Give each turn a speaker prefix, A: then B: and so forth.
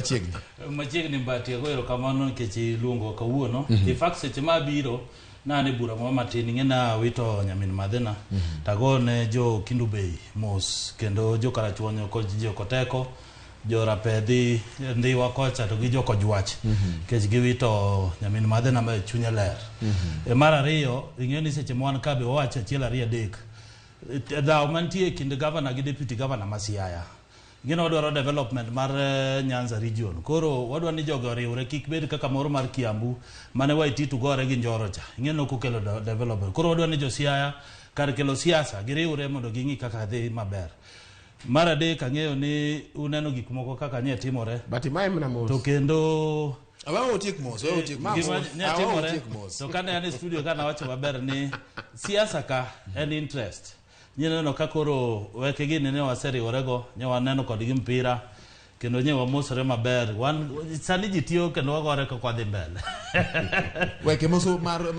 A: Machiegni.
B: Machiegni Mbati, ago erokamano nikech iluongo kawuono. In fact seche ma abiro na an e bura moro matin ing'e na awito nyamin madhina to agone jo Kendu Bay mos kendo jo Karachuonyo kod jo Koteko jo Rapedhi Ndhiwa kocha to gi jo Kojwach nikech giwito nyamin madhina ma chunye ler. E mar ariyo ing'e ni seche ma wan ka be wawacho achiel ariyo adek dhaw mantie e kind gavana gi deputy governor ma Siaya Gino wadwaro development mar Nyanza region. Koro wadwa ni jogi oriwre kik bed kaka moro mar Kiambu mane Waititu gore gi Njoro cha. Ing'e ni ok okelo development. Koro wadwa ni jo Siaya kar kelo siasa giriwre mondo ging'i kaka dhi maber. Mar adek ang'eyo ni uneno gik moko kaka nye timore.
C: But imaye mana mos.
B: To kendo
A: Awe otiek mos, awe otiek mos.
B: Gima ne
A: Awe
B: timore
A: otiek mos.
B: to kane an e studio ka nawacho maber ni siasa ka en interest. Nyeneno ka koro weke gini ne waseriworego, nye waneno kodgi mpira kendo nye wamosore maber. Wan sani ji tiyo kendo wagore kaka wadhi mbele.
A: Weke moso mar